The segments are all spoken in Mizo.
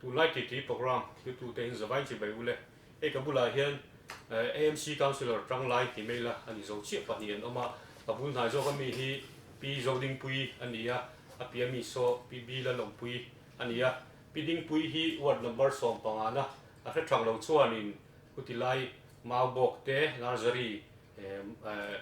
Tunlai titi program hlutu te in zavain chibai ule. Hei ka bulah hian AMC Councillor Tanglai ti mai la a ni zo chiah pahnih an awm a, ka bul hnai zawk ami hi Pi Zodingpuii a ni a, a piah mi saw Pi Bi Lalawmpuii a ni a. Pi Dingpuii hi ward number sawmpangana a hre thang lo chuanin chutilai Maubawk te Nursery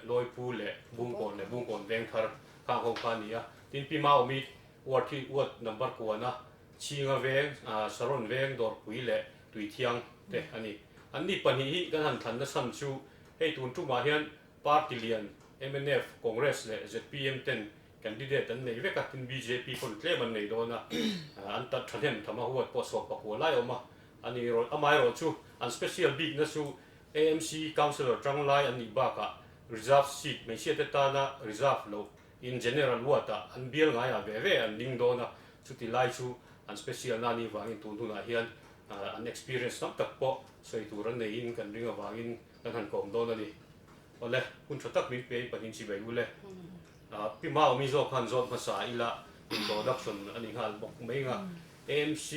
Lawipu leh Bungkawn leh Bungkawn Vengthar khang ho kha a ni a. Tin Pi Maumi ward hi ward number kuana Chhinga Veng, Saron Veng, Dawrpui leh Tuithiang te a ni. Anni pahnih hi kan han thlanna chhan chu hei tun tumah hian party lian mnf, Congress leh zpm ten candidate an nei vek a, tin bjp pawn tlem an nei dawn a, an tat thahnem tham a huat pawh sawm pakua lai a awm a, a ni erawh amaherawh chu an special bikna chu AMC councillor tanglai an nih bakah reserve seat hmeichhia te tana reserve loh in general ward ah an bial ngaiah ve ve an ding dawn a, chuti lai chu an special na nih vangin tun hunah hian An experience tam tak pawh sawi tur an neiin kan ring avangin kan han kawm dawn a ni. Awle, hun tha tak min pe in pahnih chibai ule. Pi Maumi zawk khan zawt hmasa ila introduction a ni nghal bawk mai nga. AMC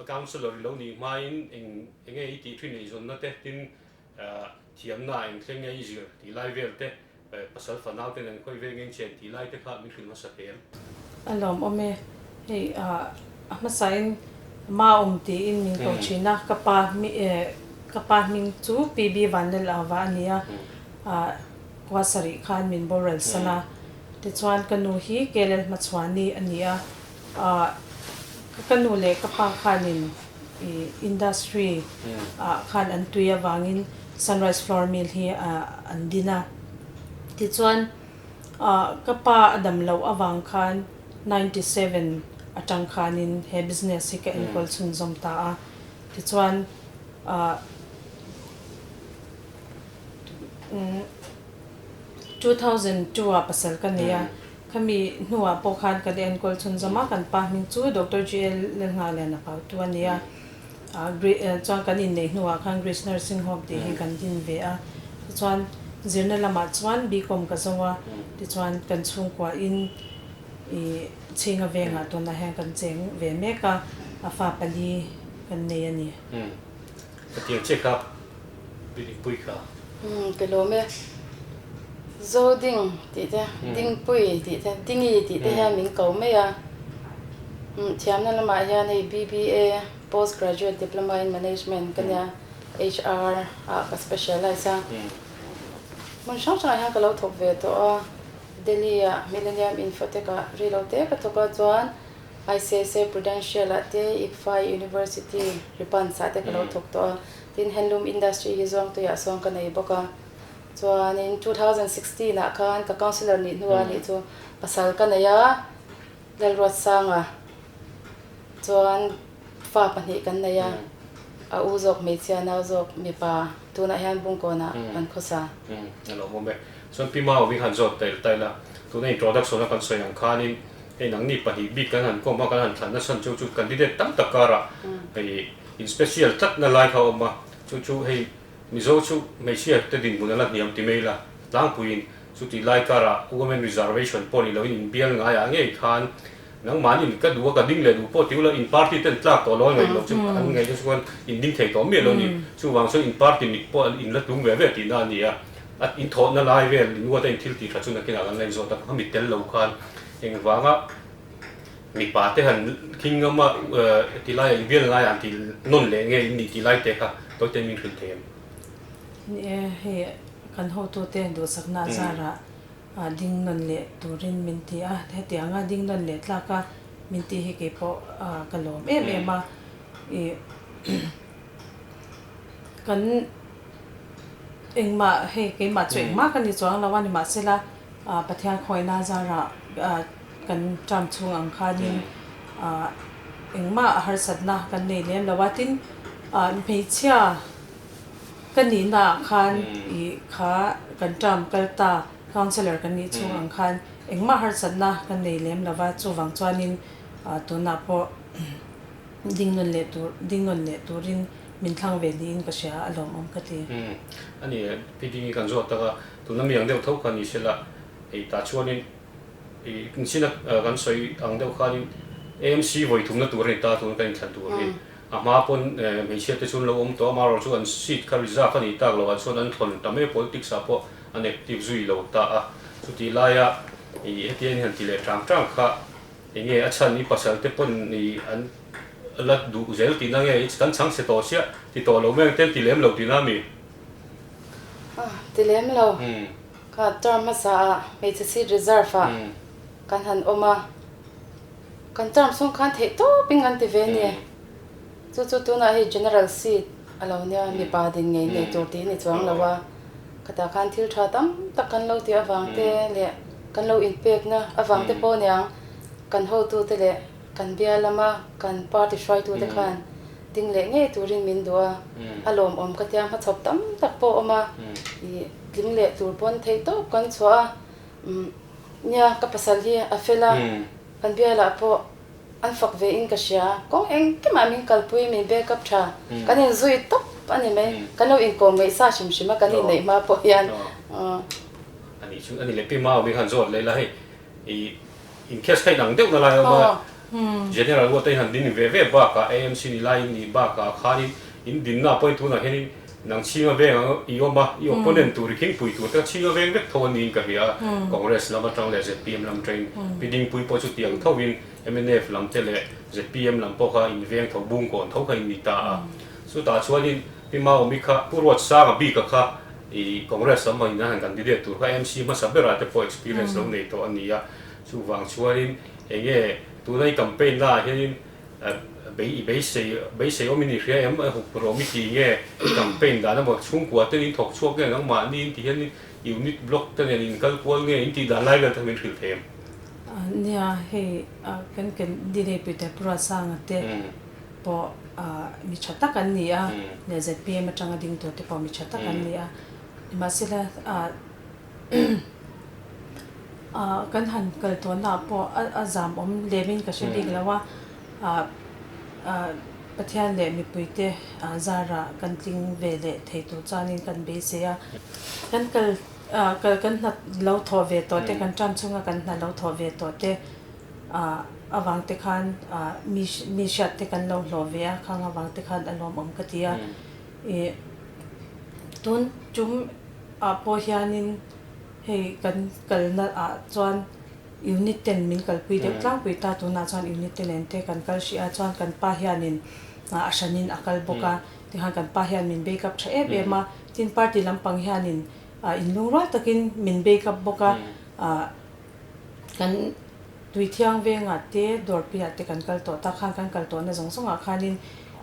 councillor i lo nih hmain eng enge i tih thin eizawnna te tin thiamna eng thleng nge i zir tih lai vel te Pasal fanau ten an khawih ve ngeng chen tih lai te kha min hrilh hmasa thei em? A lawmawm e. Hei a hmasain Maum tiin min ko thin a, ka pa ka pa hming chu PB Vanlelava a ni a, khua sarih khan min boral san a, tichuan ka nu hi KLL Hmachhuani a ni a, ka nu leh ka pa khanin industry ah khan an tui avangin Sunrise Flour Mill hi an din a. Tichuan ka pa a dam loh avang khan 97 atang khanin he business hi ka enkawl chhunzawm ta a. Tichuan 2002 ah pasal ka nei a. Khami hnuah pawh khan kan enkawl chhunzawm a, kan pa hming chu Doctor GL Lalnghaliana Pautu a ni a. Chuan kan inneih hnuah khan Grace Nursing Home tih hi kan din ve a. Tichuan zirna lamah chuan BCom ka zo a, tichuan kan chhungkua in ih Chhinga vengah tunah hian kan cheng ve mek a, a fa pali kan nei a ni. Ka tiang che kha Dingpui kha. Umm ka lawm e. Zo ding tih te, Dingpui tih te, Dingi tih te hian min ko mai a. Umm thiamna lamah hian hei BBA Post Graduate Diploma in Management ka nia, HR ah ka specialize a. Hmun hrang hrangah hian ka lo thawk ve tawh a, Delhi ah Millennium Infotech ah rilo te ka thawk a chuan ICICI Prudential ah te ICFAI University Ripans ah te ka lo thawk tawh a, tin handloom industry hi Zuangtuiah sawn ka nei bawk a. Chuanin 2016 ah khan ka councillor nih hnuah nih chu pasal ka nei a, Lalruatsanga chuan fa pahnih kan nei a, a u zawk hmeichhia nau zawk mipa tunah hian Bungkawnah kan khawsa. A lawmawm e. Chuan Pi Maumi khan zawt tail tail a, tuna introduction a kan sawi ang khanin hei nangni pahnih bik kan han kawm a, kan han thlan nasa chu chu candidate tam tak karah hei in special tlatna lai kha a awm a, chu chu hei Mizo chu hmeichhia te dinhmun a la hniam ti mai la, tlangpuiin chutih lai karah women reservation pawh ni loin inbial ngaiah ngei khan nangmahni ka duh a ka ding leh duh pawh ti ula in party ten tlak tawh lo a ngaih loh chu an ngaih chu chuan in ding thei tawh miah lo a ni. Chuvang chuan in party mit pawh in la tlung ve ve tihna a ni a, a in thawhna lai vel in uat a in thil tih tha chu nakinah kan la inzawt a, a mit tel lo khan engvanga mipa te han khing ngam a ti lai a inbial ngai an ti nawn leh nge in nih tih lai te kha tawite min hrilh thei em? Ni e, hei kan hotute duhsakna zarah ding nawn leh turin min ti a, hetianga ding nawn leh tlaka min tih hi keipawh ka lawm em em a, ih kan engmah hei keimah chu engmah ka ni chuang lo a nimahsela Pathian khawihna zarah kan term chhung ang khanin. Engmah harsatna kan nei lem lo a, tin hmeichhia ka nihna ah khan ih kha kan term kal ta councillor kan nih chhung ang khan engmah harsatna kan nei lem lo va, chuvang chuanin tunah pawh ding nawn leh tur ding nawn leh turin min thlang ve niin ka hria a lawmawm ka ti. Umm a ni e, Pi Dingi kan zawt tak a, tuna mi ang deuh tho kha ni sela, hei tah chuanin I inchhina kan sawi ang deuh khanin AMC vawi thumna tur a ni ta tun kan inthlan tur hi. A hma pawn hmeichhia te chu an lo awm tawh a, amaherawhchu chu an seat kha reserve a nih tak loh ah chuan an thlawn ta mai a, politics ah pawh an active zui lo ta a. Chutih laia i hetiang in han ti leh tang tang kha enge a chhan i pasal te pawn i an la duh zel tihna nge i kan chhang chhe tawh chiah ti tawh lo mai ang te an ti lem lo tihna a mi? Ti lem lo. Kha term hmasa ah hmeichhe seat reserve ah kan han awm a, kan term chhung khan theih tawp in kan ti ve ni. Chu chu tunah hei general seat a lo nia, mipa din ngei ngei tur tih a ni chuang lo a, khatah khan thil tha tam tak kan lo tih avang te leh kan lo inpekna avang te pawh aniang kan hotute leh kan bia lama kan party hruaitute khan ding leh ngei turin min duh a, a lawmawm ka tia hmachhawp tam tak pawh a awm a, ih tling leh tur pawn theih tawp kan chhuah a, umm nia ka pasal hi a fel a, kan bialah pawh an fak ve in ka hria, kawng engkimah min kalpui min back up tha, kan inzui tawp a ni mai, kan lo inkawm ngaih sa hrim hrim a kan inneih hma pawh hian. A nih chu a ni leh pi Mau mi khan zawt leh la hei I in case kha inang deuh na lai a awm a, General Ward a in han din ve ve bakah AMC ni lai in nih bakah khanin in dinna pawhin tunah hianin nang chhinga veng ang i awm a, i opponent tur i khingpui tur te kha chhinga veng vek tho a niin ka hria a, Congress lam atang leh zpm lam atangin Pi Dingpui pawh chutiang thovin mnf lam te leh zpm lam pawh kha in veng tho bungkawn tho kha in ni ta a, chutah chuanin Pi Maumi kha Pu Ruatsanga bika kha I Congress lam angin an han candidate tur kha MC hmasa berah te pawh experience lo nei tawh a ni a, chuvang chuanin enge tuna i campaign naah hianin bei i beisei beisei awmin i hria em a hup rawh mi tih nge i campaign dan emaw chhungkua ten in thawk chhuak nge nangmahni in ti hianin unit block te nen in kal kual nge in tih dan lai vel te kha min hrilh thei em? Nia hei kan candidate Peter Puruasanga te pawh mi tha tak an ni a, leh zpm atanga ding tur te pawh mi tha tak an ni a, nimahsela kan han kal tawhna ah pawh a zam awm lemin ka hre bik lo a, Pathian leh mipuite zarah kan tling ve leh thei tur chuanin kan beisei a, kan kal kan hna lo thawh ve tawh te, kan term chhunga kan hna lo thawh ve tawh te. Avang te khan mi mi hriat te kan lo hlawh ve a, khang avang te khan a lawmawm ka ti a. Ih tun tum ah pawh hianin hei kan kalna ah chuan unit ten min kalpui deuh tlangpui ta, tunah chuan unit te nen te kan kal hrih a, chuan kan pa hianin a hranin a kal bawk a, tikhan kan pa hian min back up tha em em a, tin party lampang hianin inlungrual takin min back up bawk a. Kan Tuithiang vengah te, Dawrpiah te kan kal tawh tak khan kan kal tawhna zawng zawngah khanin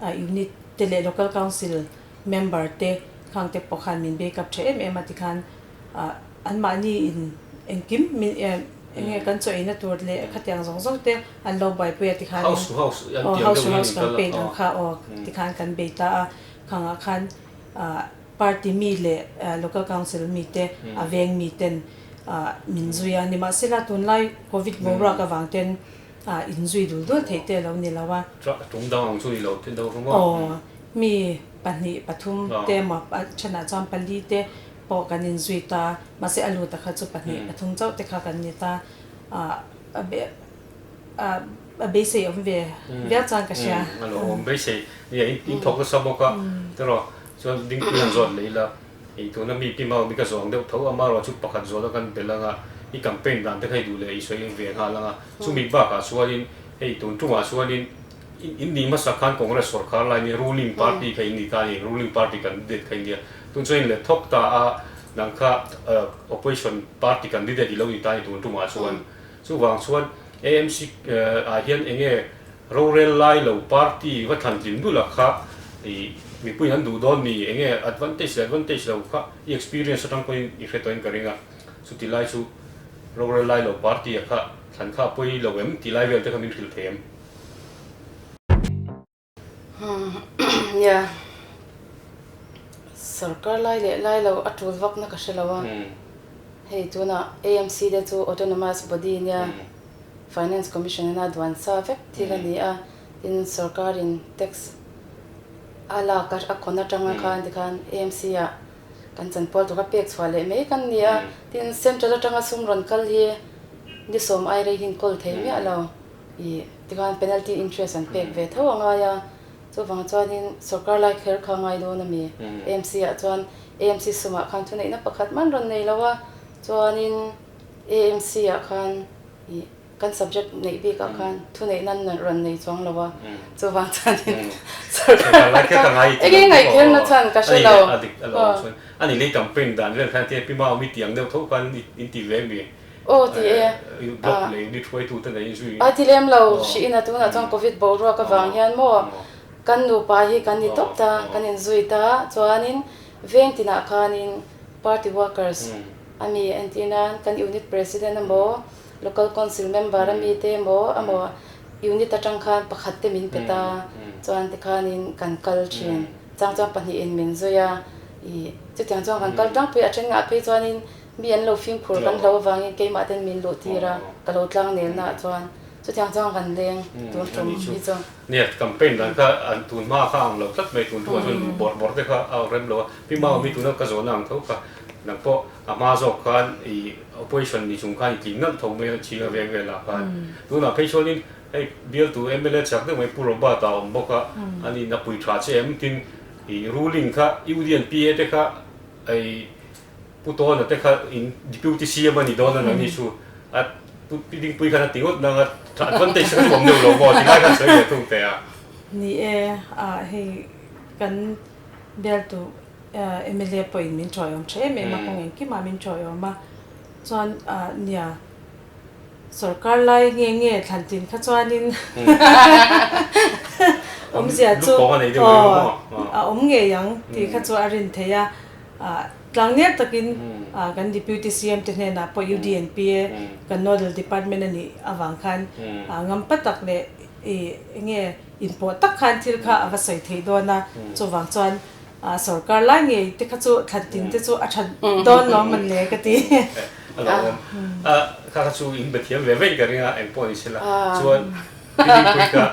unit te leh local council member te khang te pawh khan min back up tha em em a tikhan anmahni in engkim min enge kan chaw eina tur leh khatiang zawng zawng te an lo buaipui a tikhanin House to house an tiang deuh hian in kal a aw kha aw tikhan kan bei ta a khangah khan Party mi leh Local Council mi te a veng mi ten min zui a, nimahsela tunlai Covid boruak avang ten in zui dul dul theih te a lo ni lo a. Tum dang ang chu ni lo te deuh rawng a. Aw, mi pahnih pathum te emaw a thenah chuan pali te pawh kan in zui ta, mahse a lut a kha chu pahnih pathum chauh te kha kan ni ta, a beisei awm ve viau chuan ka hria. A lo awm beisei, nia in thawk nasa bawk a, tiraw chuan dingpui han zawt leh ila, i tuna mi pi mau mi ka zawng deuh tho amarawh chu pakhat zawt a kan bel anga i campaign dan te kha i duh leh i sawi ve nghal anga chumi bakah chuanin hei tun tungah chuanin in nih hmasa khan Congress sawrkar lai nia ruling party kha in ni ta a ni, ruling party candidate kha in nia tun chuan in let thawk ta a nang kha opposition party candidate i lo ni ta a ni tun tungah chuan. Chuvang chuan AMC ah hian enge rorel lai lo party va thlan tlin dul a kha i mipuiin an duh dawn mi enge advantage leh advantage lo kha i experience atang pawhin i hre tawhin ka ring a, chuti lai chu rorel lai lo party a kha thlan kha a pawi lo em tih lai vel te kha min hrilh thei em? Nia, sorkar lai leh lai lo a tul vakna ka hre lo a, hei tunah AMC te chu autonomous body nia Finance Commission ina duan sa vek thil a ni a, tin sorkarin tax a lak a khawn atanga khan tikhan AMC ah kan chanpual tur kha pek chhuah leh mai kan ni a, tin central atanga sum rawn kal hi ni sawm ai rei hi inkawl thei miah lo. Ih, tikhan penalty interest an pek ve tho a ngai a, chuvang chuanin sorkar lai kher kha ngai dawn a mi? AMC ah chuan AMC sumah khan thuneihna pakhat man rawn nei lo a, chuanin AMC ah khan ih kan subject neih bik ah khan thuneihna rawn nei chuang lo a, chuvang chuanin sorkar lai kher kha enge ngaih kher na chhan ka hre lo. A dik a lo chuan a ni lei campaign dan vel khan tia Pi Maumi tih ang deuh tho khan in ti ve mi? Aw ti e. Block leh unit hruaitute nei zui. A ti lem lo hrihin a tunah chuan Covid boruak avang hian maw kan nupa hi kan ni tawp ta, kan inzui ta chuanin veng tinah khanin party workers a mi entir nan kan unit president emaw local council member a mi te emaw emaw unit atang khan pakhat te min pe ta chuan tikhanin kan kal thin. Chang chuan pahnihin min zui a ih chutiang chuan kan kal tlangpui a then ngah phei chuanin Mi an lo fimkhur kan hlo avangin keimah ten min luh tir a, ka lo tlang nelna ah chuan chutiang chuan kan leng tun tum hi chu. Nia, campaign dan kha an tun hma kha ang lo tlat mai, tun tumah chuan luh bawrh bawrh te kha a rem lo a, Pi Maumi tuna ka zawhna ang tho kha nang pawh a hma zawk khan i opposition ni chung khan i tling nalh tho mai a chhing a veng velah khan tunah phei chuanin hei bialtu mla chak deuh mai Pu Robert a awm bawk a, ani na pui tha che em tin i ruling kha UDNPA te kha i Pu Tawna te kha in Deputy CM a ni dawn a nangni chu a Pu Dingpui khan a ti ngawt nang a advantage kha chu awm deuh lo maw ti lai khan sawi ve thung teh a. Ni e, ah hei kan bialtu mla pawhin min tawiawm tha em em a, kawng engkimah min tawiawm a, chuan ah nia sorkar lai nge nge thlan tin kha chuanin awmzia chu aw a awm ngei ang tih kha chu a rin theih a. Tlangnel takin kan Deputy CM te hnenah pawh UDNPA kan Nodal Department a nih avang khan ngampa tak leh enge inpawh tak khan thil kha a va sawi theih dawn a, chuvang chuan sorkar lai ngei te kha chu thlan tin te chu a tha dawn lo man le ka ti. A lo awm a, kha kha chu in be thiam ve vein ka ring a, eng pawh ni sela chuan i dingpui kha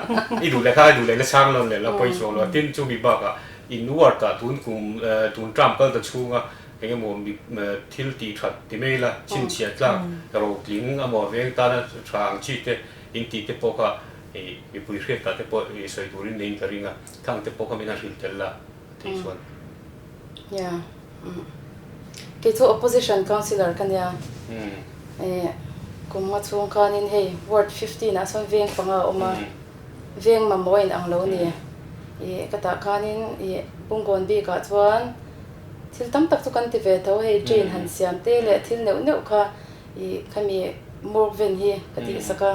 i duh leh kha i duh leh la chhang lo leh la pawi chuang lo a, tin chumi bakah In ward ah tun kum tun term kal ta chhunga eng emaw mi thil tih that ti mai ila chhinchhiah tlak rotling amaw veng tana tha ang chi te in tih te pawh kha ih mipui hriat ah te pawh ih sawi turin neiin ka ring a, khang te pawh kha min a hrilh tel la tih chuan. Yeah kei chu opposition councillor ka nia ih kum nga chhung khanin hei ward 15 ah sawn veng panga a awm a. Veng mamawh in ang lo ni. Ih ka tah khanin ih Bungkawn bikah chuan thil tam tak chu kan ti ve tho hei train han siam te leh thil neuh neuh kha ih khami morgue ven hi ka tih sak a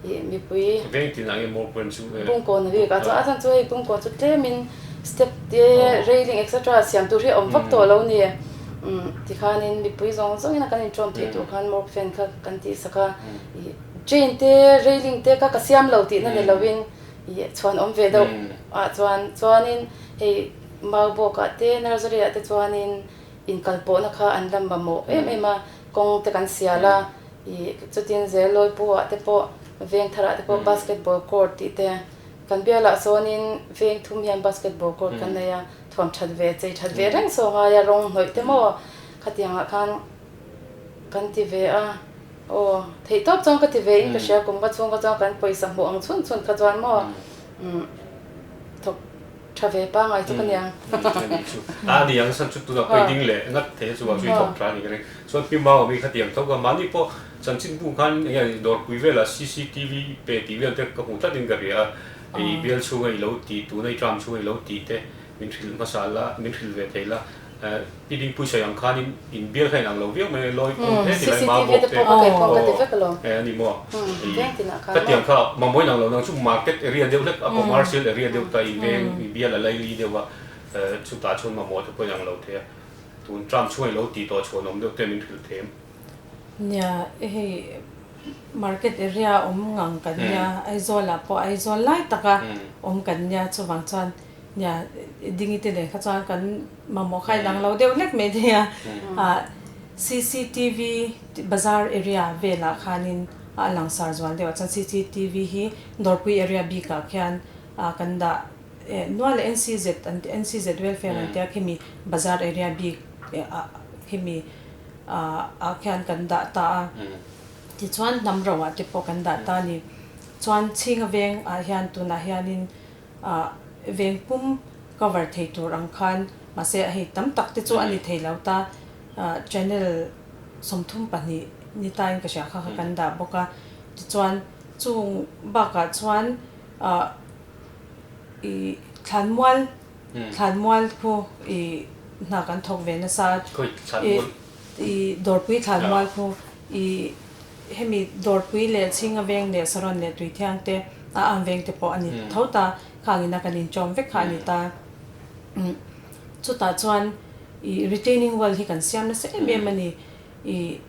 ih mipui Veng tin ang e morgue ven chu e. Bungkawn bikah chuan a chhan chu hei Bungkawn chu tlemin step te railing etc siam tur hi a awm vak tawh lo ni. Umm tikhanin mipui zawng zawngin a kan inṭawm theih tur khan morgue ven kha kan tih sak a ih. Train te, railing te kha ka siam lo tihna ni loin ih chhuan awm ve deuh ah chuan chuanin hei Maubawk ah te nursery ah te chuanin inkalpawhna kha an la mamawh em em a, kawng te kan sial a ih chutin zel Lawipu ah te pawh Vengthar ah te pawh basketball court tih te kan bialah sawnin Vengthum hian basketball court kan nei a, thuam that ve chei that ve reng saw ngai a rawng hnawih te maw khatiang ah khan kan ti ve a. Aw, theih tawp chuan ka ti ve in ka hria, kum ka chhung kha chuan kan pawisa hmuh ang chhun chhun kha chuan maw thawk tha ve pangai chu ka niang. A ni ang san chu tunah pawh i ding leh ngat thei a chuvang chu i thawk tha a ni ka ring. Chuan Pi Maumi kha tiang tho ka mahni pawh chanchinbu khan enge dawrpui velah cctv pe tih vel te ka hmu tlat in ka hria a, i bial chhunga i lo tih tuna i tram chhunga i lo tih te min hrilh hmasa la, min hrilh ve thei la. Pi Dingpui sawi ang khanin in bial kha in ang lo viau mai a, lawi pawm hle ti lai mau bawk te aw a ni maw? Ka tiang kha mamawh in ang lo nang chu market area deuh hlek a commercial area deuh ta in veng i bial a laili deuh a chutah chuan mamawh te pawh in ang lo thei a, tun term chhunga i lo tih tawh chhuan awm deuh te min hrilh them. Nia hei Market area awm ngang kan nia, Aizawl ah pawh Aizawl lai taka awm kan nia, chuvang chuan nia Dingi te nen kha chuan kan mamawh kha inang lo deuh hlek mai thei a. Cctv bazar area velah khanin a langsar zual deuh a, chuan cctv hi Dawrpui area bikah khian kan dah nual a, NCZ an ti, NCZ welfare an tia khimi bazar area bik ah khimi ah khian kan dah ta a. Tichuan hnam ro ah te pawh kan dah ta a ni. Chuan Chhinga veng ah hian tunah hianin ah veng pum cover thei tur ang khan mahse hei tam tak te chu a ni thei lo ta ah channel 32 ni tain ka hria kha kha kan dah bawk a. Tichuan chung bakah chuan ah ih thlanmual thlanmual khu ih hna kan thawk ve nasa a. Khawi I Dawrpui Thlanmual khu i hemi Dawrpui leh Chhinga veng leh Saron leh Tuithiang te a ang veng te pawh a ni tho ta, khang ina kan inchawm vek kha a ni ta. Chutah chuan i retaining wall hi kan siam nasa em em a ni. I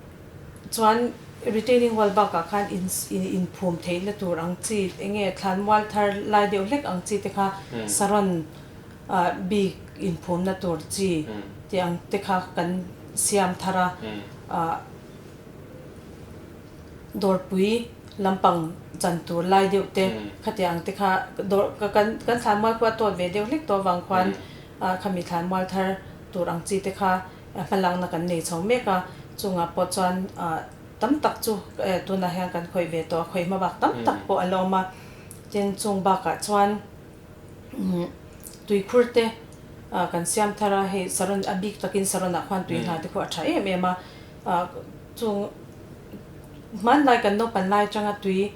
chuan retaining wall bakah khan in inphum theihna tur ang chi enge Thlanmual thar lai deuh hlek ang chi te kha Saron bik inphumna tur chi tih ang te kha kan siam thar a, dawrpui lampang chan tur lai deuh te khati ang te kha dawr kan kan thlanmual pawh a tawt ve deuh hlek tawh avang khuan khami thlanmual thar tur ang chi te kha hmalakna kan nei chho mek a, chungah pawh chuan tam tak chu tunah hian kan khawih ve tawh a, khawih hma bak tam tak pawh a la awm a, tin chung bakah chuan. Tuikhur te kan siam thar a, hei Saron a bik takin Saronah khuan tui hna te khu a tha em em a, chung hmanlai kan naupan lai atanga tui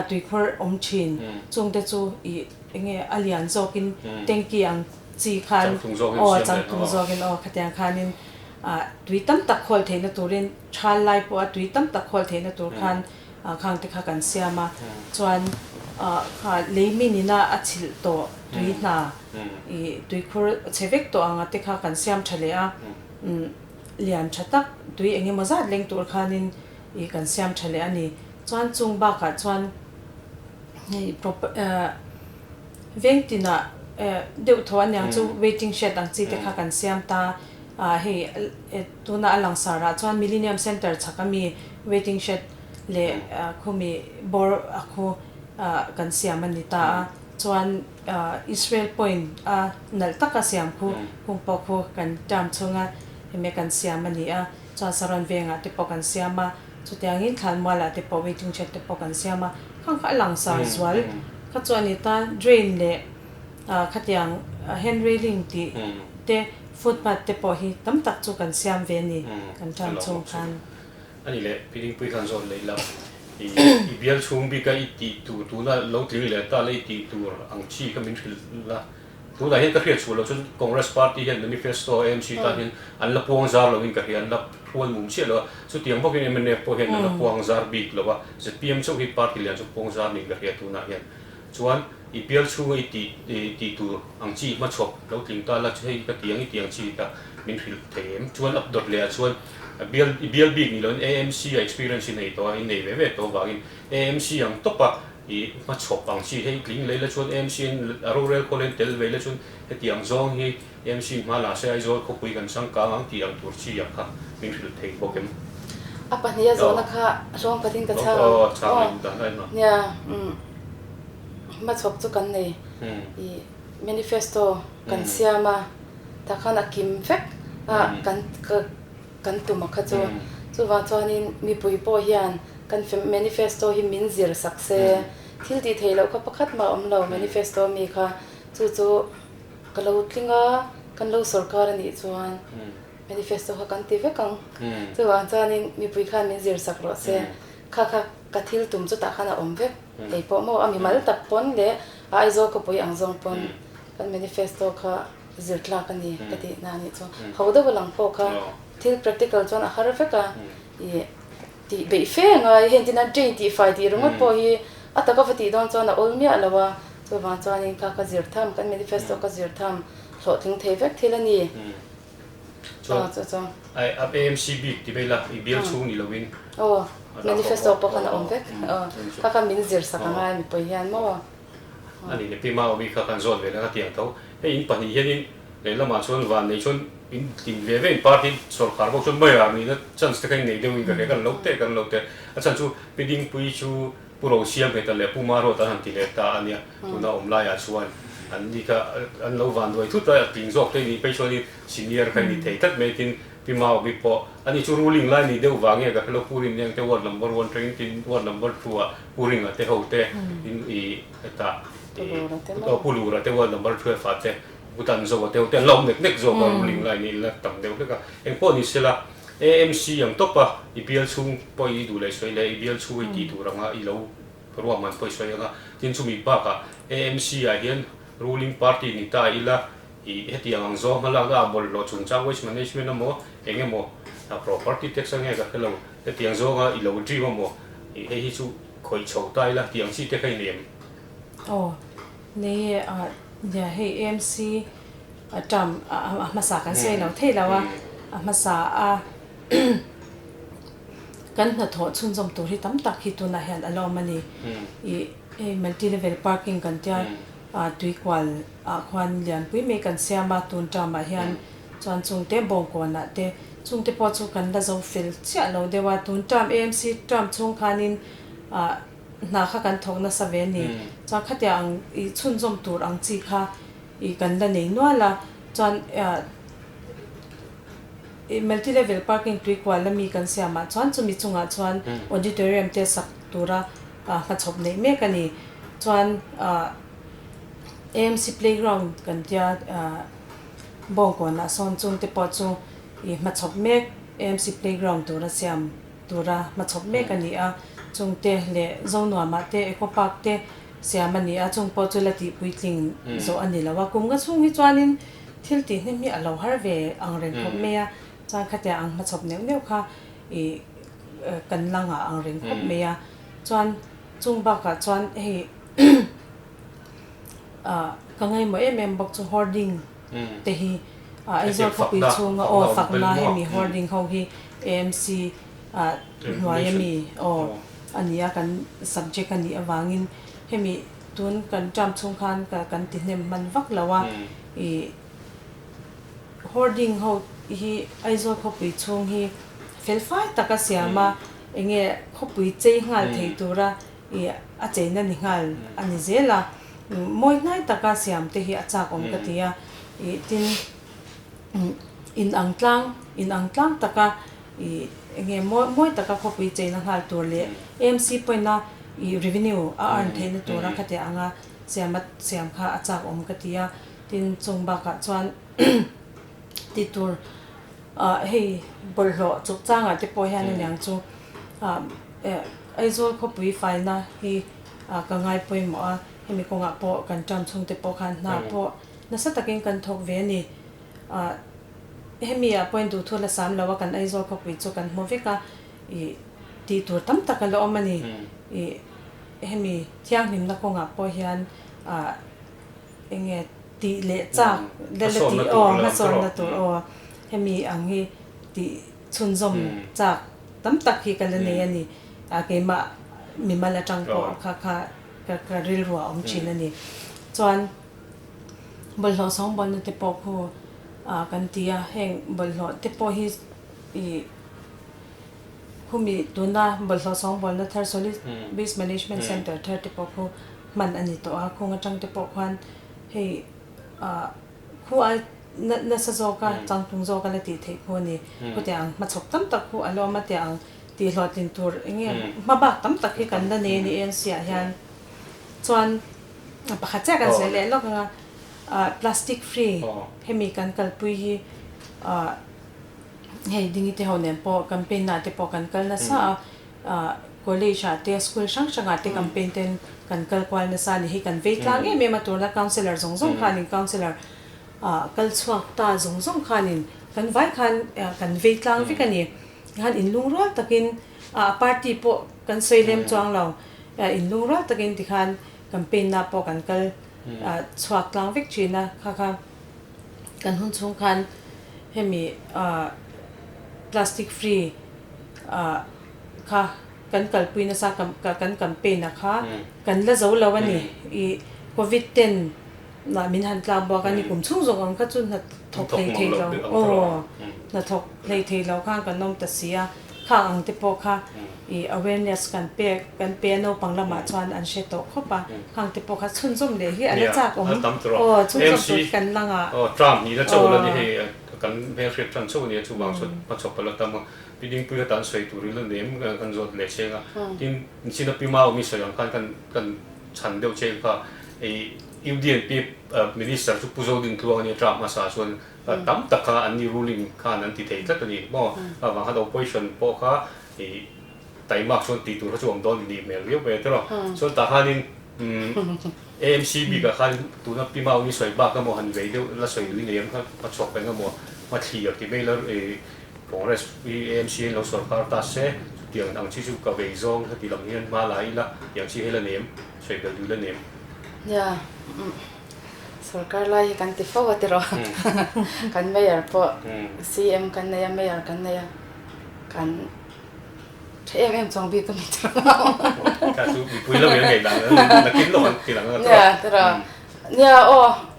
tuikhur awm thin chung te chu ih enge a lian zawkin tanky ang chi khan aw changtlung zawkin aw khatiang khanin tui tam tak khawl theihna turin thal lai pawha tui tam tak khawl theihna tur khan Khang te kha kan siam a, chuan kha lei min ina a chhilh tawh tui hna ih tuikhur chhe vek tawh anga te kha kan siam tha leh a, lian tha tak tui eng emaw zat leng tur khanin ih kan siam tha leh a ni. Chuan chung bakah chuan hei veng tinah deuh thaw aniang chu waiting shed ang chi te kha kan siam ta a, hei Tuna a langsar ah chuan Millennium Centre chhak ami waiting shed leh khumi bawr a khu kan siam a ni ta a, chuan Israel Point a nalh taka siam khu hung pawh khu kan term chhunga hemi kan siam a ni a, chuan Saron vengah te pawh kan siam a, chutiangin Thlanmual ah te pawh waiting shed te pawh kan siam a, khang kha a langsar zual kha chu a ni ta, drain leh khatiang hand railing tih te. Footpath te pawh hi tam tak chu kan siam ve a ni, kan tan chhung khan. A ni leh, Pilingpui khan zawn leh ila, i bial chhung bika i tih tur tuna lo tling leh ta la i tih tur ang chi kha min hrilh la. Tunah hian ka hriat chhuah loh chuan Congress party hian manifesto AMC tan hian an la puang zar loin ka hria, an la hrual mum chiah lo a. Chutiang bawkin mnf pawh hian an la puang zar bik lo a, zpm chauh hi party lian chu puang zar niin ka hria tunah hian. Chuan i bial chhunga i tih tih tur ang chi hmachhawp lo tling ta la chu hei ka ti ang i ti ang chi ta min hrilh thei em? Chuan up dawt leh ah chuan bial i bial bik ni loin AMC a experience i nei tawh a i nei ve ve tawh avangin AMC ang tawpa i hmachhawp ang chi hei i tling leh ila chuan AMC in a rorel khawl hian tel ve ila chuan heti ang zawng hi AMC in hma la se Aizawl khawpui kan changkang ang tih ang tur chi ang kha min hrilh thei bawk em? A pahnih a zawhna kha hlawm khatin ka chhang ang. Aw chhang leh dan a ema. Nia umm hmachhawp chu kan nei i manifesto kan siam a tah khan a kim vek a kan kan tum a kha chu chuvang chuanin mipui pawh hian kan manifesto hi min zir sak se thil tih theih loh kha pakhat mah a awm lo manifesto mi kha chu chu Ka lo tling a, kan lo sorkar a nih chuan manifesto kha kan ti vek ang. Chuvang chuanin mipui khan min zir sak rawh se. Kha kha ka thil tum chutah khan a awm vek. Hei pawh maw a mimal tak pawn leh a Aizawl khawpui ang zawng pawn kan manifesto kha zir tlak a ni ka tih na a nih chu. Ho deuh a lang pawh kha thil practical chuan a har vek a, ih tih beih fe ngai heng tina train tih fai tih ringawt pawh hi a taka va tih dawn chuan a awl miah lo a. Chuvang chuanin kha ka zir tham, kan manifesto ka zir tham, hlawhtling thei vek thil a ni. Chuan, chu chu. AMC bik ti mai la, i bial chhung ni loin Aw, manifesto pawh khan a awm vek. Aw, kha kha min zir sak angai mipui hian maw? A nih leh Pi Maawmi kha kan zawt ve leh a tiang tho. Hei in pahnih hianin lehlamah chuan vannei chuan in tin ve ve in party sawrkar bawk chuan mayor nihna chance te kha in nei deuhin ka hria kan lo teh kan lo teh. A chhan chu Pi Dingpui chu Pu Rosiamheta leh Pu Maruata an han ti leh ta a nia, tuna awm laiah chuan an ni kha an lo vanduai thut a, a tling zawk te nih phei chuanin senior kha ni thei tlat mai tin Pi Maumi pawh ani chu ruling lai ni deuh vang nge ka hrelo Pu Rinliang te ward number one tangin tin ward number two ah Pu Ringa te ho te in i hetah i Pu Lura te ward number 12 ah te Pu Tanzoa te ho te an la awm nek nek zawk a ruling lai ni la tam deuh hlek a, engpawh ni sela AMC ang tawp a, i bial chhung pawh i duh leh sawi leh i bial chhung i tih tur anga i lo ruahman pawh i sawi ang a, tin chumi bakah AMC ah hian ruling party ni ta ila i hetiang ang zawng hmalakna ah bawlhhlawh chungchang waste management emaw eng emaw property tax ange ka hrelo hetiang zawnga i lo dream emaw i hei hi chu khawih chho ta ila tih ang chi te kha i nei em? Aw, nei e, nia hei AMC A term a hmasa kan sawi lo thei lo a, a hmasa a kan hnathawh chhunzawm tur hi tam tak hi tunah hian a la awm a ni. Ih hei multi level parking kan tia tuikual ah khuan lianpui mai kan siam a tun term ah hian chuan chungte bawngkawnah te chungte pawh chu kan la zo fel chiah lo deuh a, tun term AMC term chhung khanin ah hna kha kan thawk nasa ve a ni. Chuan khatiang ang ih chhunzawm tur ang chi kha Ih kan la nei nual a, chuan ih multi level parking tui kual ami kan siam ah chuan chumi chungah chuan auditorium te sak tura hmachhawp neih mek a ni. Chuan ah AMC playground kan tia ah Bawngkawn ah sawn chung te pawh chu ih hmachhawp mek AMC playground tura siam tura hmachhawp mek a ni a, chungte leh Zonuam ah te Eco Park te Siam a ni a, chung pawh chu la tih puitling zawh a ni lo a, kum nga chhung hi chuanin thil tih hnem hi a lo har ve ang reng khawp mai a, chuan khatia ang hmachhawp neuh neuh kha ih kan la ngah ang reng khawp mai a, chuan chung bakah chuan hei ah ka ngaimawh em em bawk chu hoarding te hi ah Aizawl khawpui chhunga aw fakna hemi hoarding ho hi AMC ah hnuai ami aw. A ni a, kan subject a nih avangin hemi tun kan term chhung khan ka kan ti hnem hman vak lo a, ih hoarding ho hi Aizawl khawpui chhung hi fel fai tak a siam a, enge khawpui chei nghal thei tura ih a cheina ni nghal a ni zel a, mawi hnai taka siam te hi a chak awm ka ti a, ih tin in ang tlang in ang tlang taka Ih enge mawi mawi taka khawpui cheina nghal tur leh AMC point-a ih revenue a earn theihna tura khatiang anga siam a siam kha a chak awm ka ti a. Tin chung bakah chuan tih tur ah hei bawlhhlawh chuk changah te pawh hian aniang chu ah eh Aizawl khawpui faina hi ah ka ngai pawimawh a, hemi kawngah pawh kan term chhungte pawh khan hna pawh nasa takin kan thawk ve a ni. Ah hemi ah pawhin duhthu la sam lo a kan Aizawl khawpui chu kan hmu vek a, ih tih tur tam tak a la awm a ni. Ih hemi thianghlimna kawngah pawh hian ah eng nge tih leh chak la la tih aw hmasawnna tur aw hemi ang hi tih chhunzawm chak tam tak hi ka la nei a ni. Ah keimah mimal atang pawh kha kha ka rilru a awm thin a ni. Chuan. Bawlhhlawh sawngbawlna te pawh khu ah kan ti a, heng bawlhhlawh te pawh hi ih khumi tuna bawlhhlawh sawngbawlna thar solid waste management centre thar te pawh khu hman a ni tawh a, khung atang te pawh khuan hei ah khu ai nasa zawk a changtlung zawk a la tih theih khu a ni, khutiang ang hmachhawp tam tak khu a lawm a tiang ang tih hlawhtlin tur eng nge hmabak tam tak hi kan la nei a ni ANC ah hian chuan. Pakhat chiah kan sawi leh lawk ang a, plastic free hemi kan kalpui hi hei Dingi te ho nen pawh campaign ah te pawh kan kal nasa a, college ah te school hrang hrang ah te campaign ten kan kal kual nasa a ni hi kan vei tlang em em a tuna councillor zawng zawng khanin councillor kal chhuak ta zawng zawng khanin kan vai khan kan vei tlang vek a ni, tikhan inlungrual takin a party pawh kan sawi lem chuang lo inlungrual takin tikhan Campaign na pawh kan kal chhuak tlang vek thin a, kha kha kan hun chhung khan hemi plastic free. kha kan kalpui nasa kan campaign a kha kan la zo lo a ni. Ih Covid ten ah min han tlak buak a ni kum chhung zawk ang kha chu hna thawk hlei thei lo aw hna thawk hlei thei lo khan kan awm ta si a, khang ang te pawh kha ih awareness kan pek kan pe a naupang lamah chuan an hre tawh khawp a, khang te pawh kha chhunzawm leh hi a la chak awm aw chhunzawm tur hi kan la ngah aw term hnih la chauh la ni hei kan hmelhriat tan chauh a nia chuvang chuan hmachhawp a la tam a Pi Dingpui kha tan sawi turin la nem kan zawt leh cheng a tin China Pi Mau mi sawi ang khan kan kan chhan deuh cheng kha ei UDNP Minister chu Pu Zodin Tluang a nia term hmasa chuan tam tak kha an ni ruling khan an ti thei tlat a ni maw avang khan opposition pawh kha ei taimak chuan tih tur kha chu awm dawn nih hmel viau mai a tiraw chuan tah khanin AMC bikah khan tuna Pi Mau ni sawi bak emaw han vei deuh la sawi lui nei ang kha hmachhuak peng emaw hmathlir ti mai la ei Congress hi AMC in lo sorkar ta se chutiang ang chi chu ka vei zawng heti lam hian hma la ila tiang chi hi la nem sawi belh duh la nem. Nia, sorkar lai hi kan ti fo a tiraw kan mayor pawh CM kan nei a mayor kan nei a kan tha em em chuang bik a mi tiraw. Kha chu mipui lam in an ngaih dan nakin lawk an ti lang a tiraw. Nia tiraw nia aw.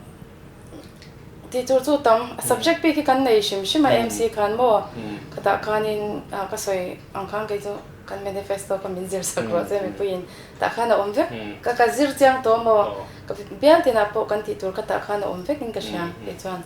Tih tur chu tam subject bik hi kan nei hrim hrim a MC khan maw khatah khanin ka sawi ang khan kei chu kan manifesto kha min zir sak rawh che mipuiin tah khan a awm vek ka ka zir chiang tawh maw ka bial tinah pawh kan tih tur kha tah khan a awm vek in ka hria kei chuan.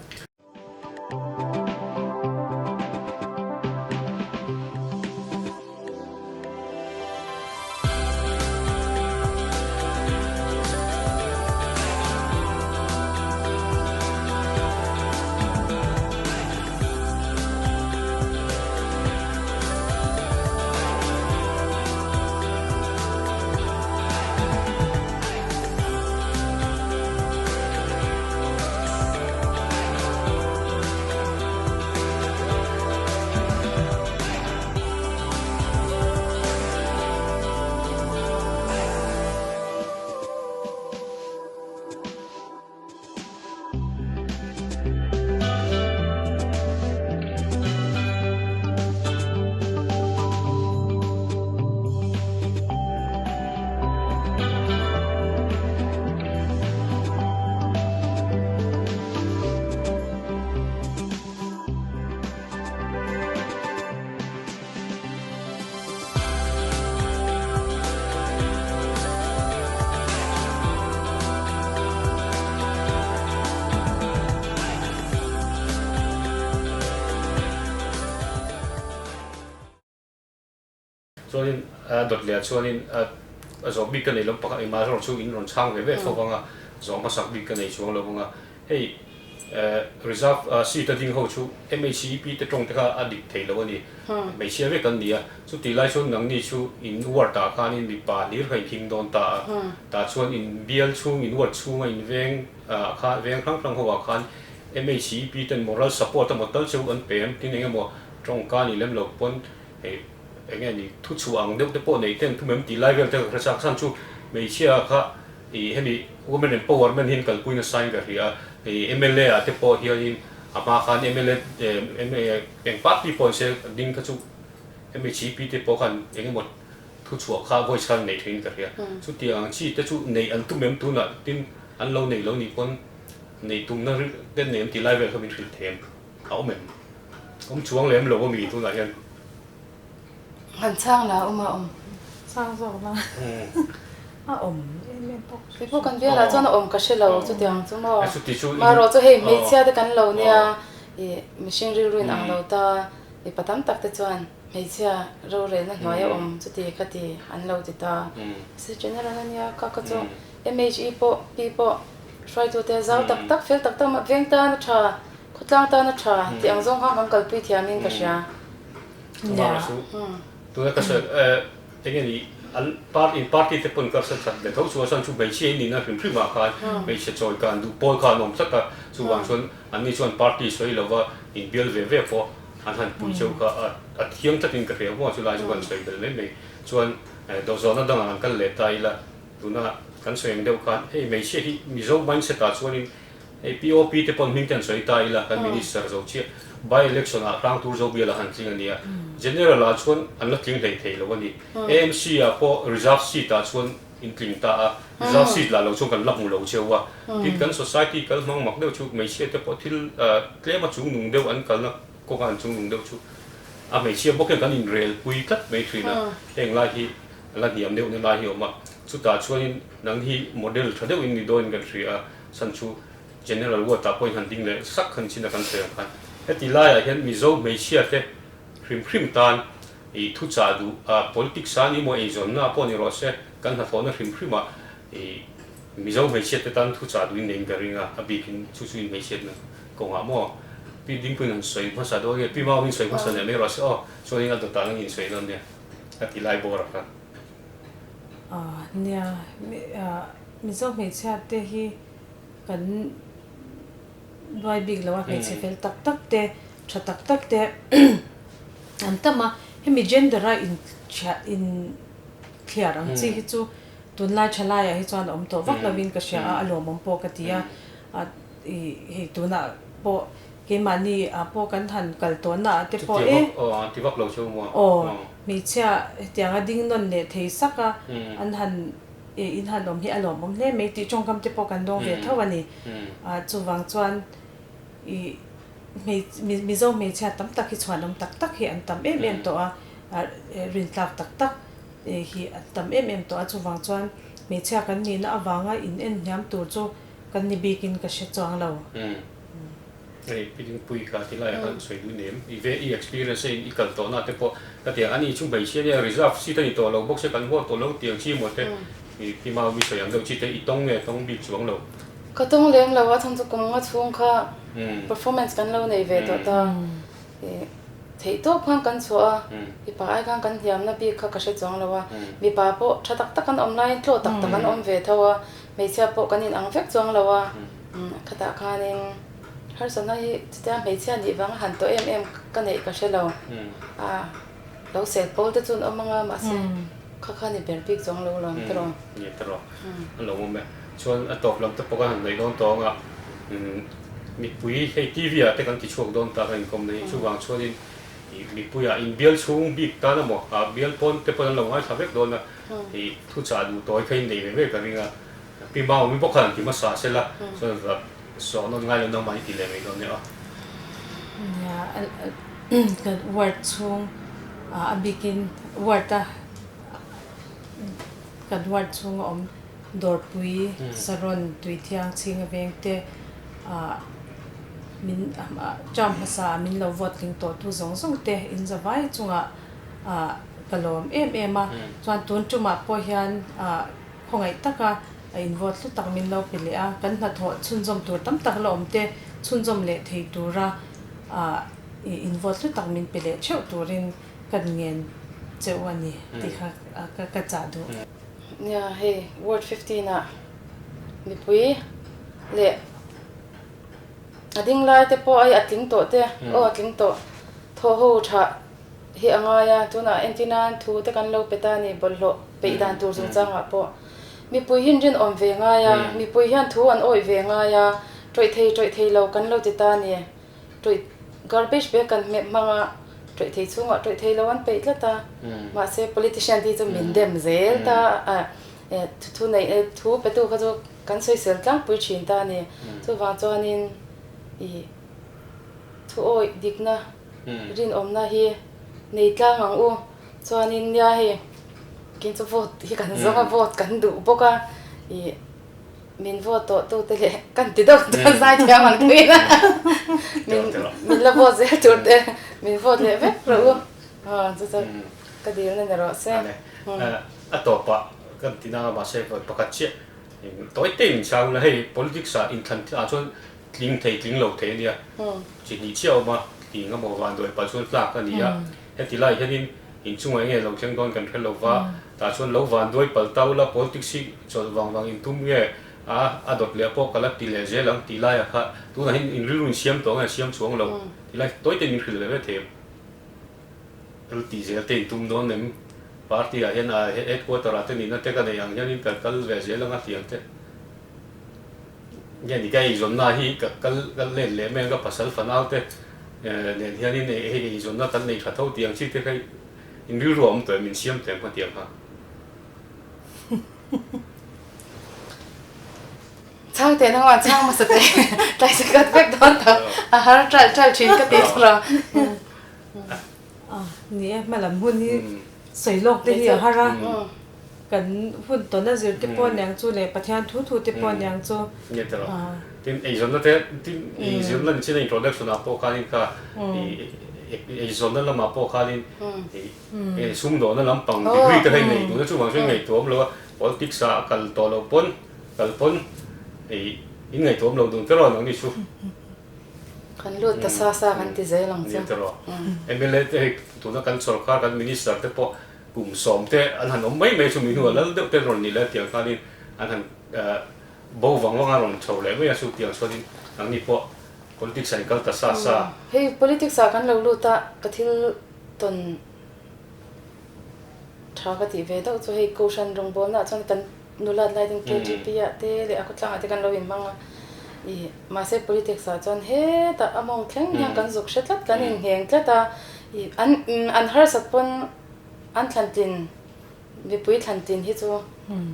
Chuanin a dawt leh ah chuanin a zawh bik ka nei lo pakhat engmah erawh chu in rawn chhang ve ve fo vang a, zawh hmasak bik ka nei chuang lo vang a, hei Reserve seat a ding ho chu MHCEP te tawng te kha a dik thei lo a ni. Hmeichhia vek an ni a, chutih lai chuan nangni chu in ward ah khanin mipa hlir kha in him dawn ta a, tah chuan in bial chhung, in ward chhunga in veng ah khan, veng hrang hrang ho ah khan MHCEP ten moral support emaw tal chu an pe em tin eng emaw tawngka ni lem lo pawn hei eng nge ni thuchhuah ang deuh te pawh nei ten thum em tih lai vel te ka hre chak chhan chu hmeichhia kha Ih hemi women empowerment hi an kalpui nasa in ka hria a, ih mla ah te pawh hianin a hma khan mla eng party pawh an se ding kha chu MHEP te pawh khan eng emaw thuchhuah kha voice khan nei theiin ka hria. Chutiang ang chi te chu neih an tum em tunah tin an lo nei lo nih pawn neih tumna te nei em tih lai vel kha min hrilh thei em? A awm em? Awm chuang lem lo ami tunah hian. Han chhang la awm a awm. Chhang zawk la a awm em em bawk. Kei pawh kan bialah chuan a awm ka hre lo chutiang chu maw. Marawh chu hei hmeichhia te kan lo nia ih mihring rilru in ang lo ta mipa tam tak te chuan hmeichhia rorelna hnuai a awm chuti kha ti an lo ti ta. Mahse general a nia ka ka chu MHE pawh pi pawh hruaitute zau tak tak fel tak tak veng tan a tha khawtlang tan a tha tih ang zawng khan kan kalpui thiamin ka hria. Chuvang chu tuna ka sawi eng nge ni an party in party te pawn ka hre that leh tho chu chuan chu hmeichhia in nihna hrim hrim ah khan hmeichhe chawi kan duh pawl kha an awm tlat a chuvang chuan an ni chuan party sawi lova in bial ve ve pawh an han pui cheu kha a thiang tlat in ka hria maw chulai chu kan sawi belh mai mai chuan dawhzawhna dangah an kal leh ta ila tuna kan sawi ang deuh khan hei hmeichhia hi Mizo mindset ah chuanin Hei POP te pawn hming te an sawi ta ila kan minister zo chiah. By election ah Hrangtur Zobial a han tling a nia. General ah chuan an la tling hlei thei lo a ni. AMC ah pawh reserve seat ah chuan in tling ta a, reserve seat lah lo chuan kan la hmu lo cheu a. Tin, kan society kal hmang mak deuh chu hmeichhia te pawh thil tlem a chungnung deuh an kalna kawngah an chungnung deuh chu a hmeichhia bawk hian kan inrel pui tlat mai thin a. Heng lai hi a la hniam deuh na lai hi a awm a. Chutah chuanin nang hi model tha deuhin ni dawn in kan hria a, chhan chu General Ward ah pawhin han ding leh sak khan chin a kan sawi ang khan heti laiah hian Mizo hmeichhia te hrim hrim tan ih thu chah duh a politics a ni maw eizawnna pawh ni rawh se kan hnathawhna hrim hrim ah ih Mizo hmeichhia te tan thu chah duhin neiin ka ring a, a bikin chu chu in hmeichhiatna kawngah maw Pi Dingpuiin han sawi hmasa dawn nge Pi Maumin sawi hmasa leh mai rawh se aw chuanin a dawtah nangin sawi dawn nia a ti lai bawr a khan. Nia Mizo hmeichhia te hi Kan nuai bik lo a, hmeichhe fel tak tak te, tha tak tak te an tam a. Hemi gender a inthliar ang chi hi chu tunlai tha laiah hi chuan a awm tawh vak lovin ka hria a, a lawmawm pawh ka ti a. Hei tunah pawh keimahni ah pawh kan han kal tawhna ah te pawh e. Aw, hmeichhia hetianga ding nawn leh thei sak a an han Eh, in han awm hi a lawmawm hle mai tih tawngkam te pawh kan dawng ve tho a ni. Ah, chuvang chuan ih Mizo hmeichhia tam tak hi chhuanawm tak tak hi an tam em em tawh a, ah rintlak tak tak hi an tam em em tawh a, chuvang chuan hmeichhia kan nihna avanga in en hniam tur chu kan ni bikin ka hre chuang lo. Hei Pi Dingpui kha ti laiah khan sawi duh nem i ve i experience a in i kal tawh na te pawh ka ti ang ani chu hmeichhia nia reserve seat a ni tawh lo bawk se kan huat tawh lo tiang chi maw te i Pi Mau mi sawi ang deuh chi te i tawng nge tawng bik chuang lo. Ka tawng lem lo a chhan chu kum nga chhung kha performance kan lo nei ve tawh ta i theih tawp khan kan chhuah a mipa ai khan kan hniamna bik kha ka hre chuang lo a mipa pawh tha tak tak an awm laiin tlaw tak tak an awm ve tho a hmeichhia pawh kan inang vek chuang lo a khatah khanin Harsatna hi chutia hmeichhia nih vanga han tawh em em ka neih ka hre lo. A lo sel pawl te chu an awm anga mahse kha kha ni ber bik chuang lo lawm tiraw. Ni tiraw. A lo awm e. Chuan a tawp lam te pawh kan han neih dawn tawh anga mipui hei TV ah te kan ti chhuak dawn ta kan inkawm na hi chuvang chuanin mipui ah inbial chhung bik tan emaw ah bial pawn te pawn an lo ngaithla vek dawn a ih thuchah duh tawi kha in nei ve ve ka ring a. Pi Mau mi bawk khan an ti hmasa sela chuan sawh nawn ngai lo nangmah i ti leh mai dawn nia aw. Nia kan ward chhung a bikin ward a kan ward chhung a awm Dawrpui Saron Tuithiang Chhinga veng te ah min term hmasa ah min lo vote tling tawh tu zawng zawng te in za vai chungah ah ka lawm em em a chuan tun tumah pawh hian ah Khawngaih taka a invote hlu tak min lo pe leh a, kan hnathawh chhunzawm tur tam tak la awm te chhunzawm leh thei tura invote hlu tak min pe leh theuh turin ka ngen che u a ni tih kha ka chah duh. Nia, hei Ward 15 ah mipui leh a ding lai te pawh ai a tling tawh te, aw a tling tawh, thaw ho thah hi a ngai a, tunah entir nan thu te kan lo pe ta a ni, bawlhhlawh peih dan tur chungchangah pawh mipui hian rinawm ve ngai a, mipui hian thu an awih ve ngai a, tawih thei tawih thei lo kan lo ti ta a ni, tawih garbage bag kan hmeh hmang a, tawih thei chhungah tawih thei lo an peih tlat a, mahse politician te hi chu min dem zel ta a, thu neih thu petu kha chu kan sawisel tlangpui thin ta a ni, chuvang chuanin ih thu awih dikna. Rinawmna hi nei tlang ang u. Chuanin nia hei kin chu vote hi kan zawng a, vote kan duh bawk a, ih min vote tawh tu te leh kan ti deuh dawn zai thiam ang thin a, min min la vote zel tur te min vote leh vek rawh u. Aw chu chu ka dilna ni rawh se. A tawpah kan ti nang a mahse pakhat chiah tawi te in chhang la hei politics ah inthlan ah chuan Tling thei tling lo thei a nia. Chi hnih chiah a awm a, tling a maw van duai pah chuan tlak a ni a. Heti lai hianin inchungah enge lo thleng dawn kan hre lo va, tah chuan lo van duai palh ta ula politics hi chawlh vang vang intum nge a, a dawt leh pawh ka la ti leh zel ang tih laiah kha tunah hian in rilru in siam tawh nge siam chuang lo tih lai tawi te min hrilh ve ve thei em? Kal tih zel te intum dawn em? Party ah hian a headquarter ah te nihna te ka nei ang hianin ka kal ve zel ang a tih ang te. Nge ni ka eizawnna hi ka kal ka let leh mai ang ka pasal fanau te Nen hianin hei eizawnna kan nei tha tho tih ang chi te kha in rilru a awm tawh em, in siam tawh em kha tiang kha? Chhang teh nangmah chhang hmasa teh tlai sakhat vek dawn tak a har ṭalh ṭalh ṭhin ka ti thur a. Ni e, hmalam hun hi sawi lawk te hi a har a, kan hun tawn a zir te pawh aniang chu leh Pathian thu thu te pawh aniang chu. Nge tawh lo. Tin, eizawnna te, tin eizawnna ni chin a introduction ah pawh khanin kha eizawnna lamah pawh khanin sumdawhna lampang degree te kha i nei duh na chuvang chuan i ngaihtuah awm lo a, politics ah kal tawh loh pawn kal pawn in ngaihtuah awm lo dun te rawh nangni chu. Kan lut ta sa sa kan ti zel ang chu. Ni tawh. MLA te hei tuna kan sorkar kan minister te pawh kum sawm te an han awm mai mai chu mi hnuah lal deuh te an rawn nih leh tiang khanin an han bo vang vang a rawn chho leh mai a chu tiang chuanin nangni pawh politics ah in kal ta sa sa. Hei politics ah kan lo lut a ka thil tawn tha ka tih ve deuh chu hei Kohhran rawngbawlna ah chuan kan Nulat lai ten KTP ah te leh a khawtlang ah te kan lo inhmang a, ih mahse politics ah chuan hetah a mawng thleng hian kan zuk hre tlat, kan inngheng tlat a, ih an an harsat pawn an thlantlin mipui thlantlin hi chu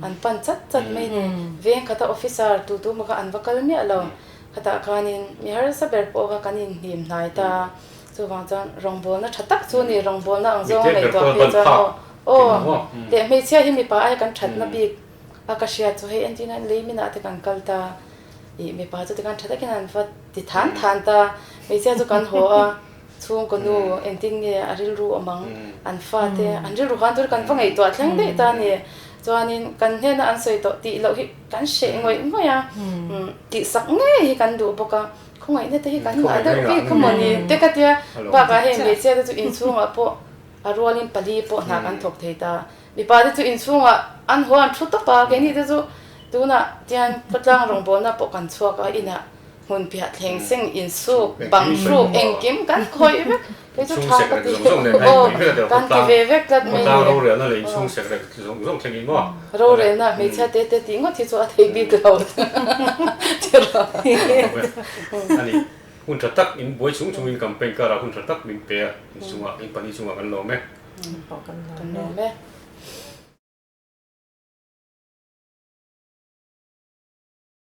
an pan chat chat mai a ni. Veng khata officer tu tu maw kha an va kal miah lo, khatah khanin mi harsa ber pawh kha kan inhnim hnai ta, chuvang chuan rawngbawlna tha tak chu a ni, rawngbawlna ang zawnga ngaihtuah phei chuan aw. Aw, leh hmeichhia hi mipa aia kan thatna bik a ka hriat chu hei entirna lei minah te kan kal ta, ih mipa chu tikhan tha takin an va ti than than ta, hmeichhia chu kan haw a, chhungkaw nu engtin nge a rilru awm ang, an fa te an rilru khan tur kan va ngaihtuah thleng daih ta a ni. Chuanin kan hnena an sawi tawh tih loh hi kan hreh ngawih ngawih a, tihsak ngei hi kan duh bawk a, khawngaihna te hi kan ngah deuh bik a mawni te ka tia, bakah hei hmeichhia te chu inchhungah pawh A rualin pali pawh hna kan thawk thei ta. Mipa te chu inchhungah an haw an thu tawp a, keini te chu tunah tian khawtlang rawngbawlna pawh kan chhuak a, inah hmun piah thleng seng insuk, bang hruk engkim kan khawih vek. Kei chu tha ka ti aw, kan ti ve vek tlat mai ni. Rorelna hmeichhia te te tih ngawt hi chu a thei bik lo. Hun tha tak in buai chung chungin campaign karah hun tha tak min pe a, in chungah, in pahnih chungah kan lawm e. Kan lawm e.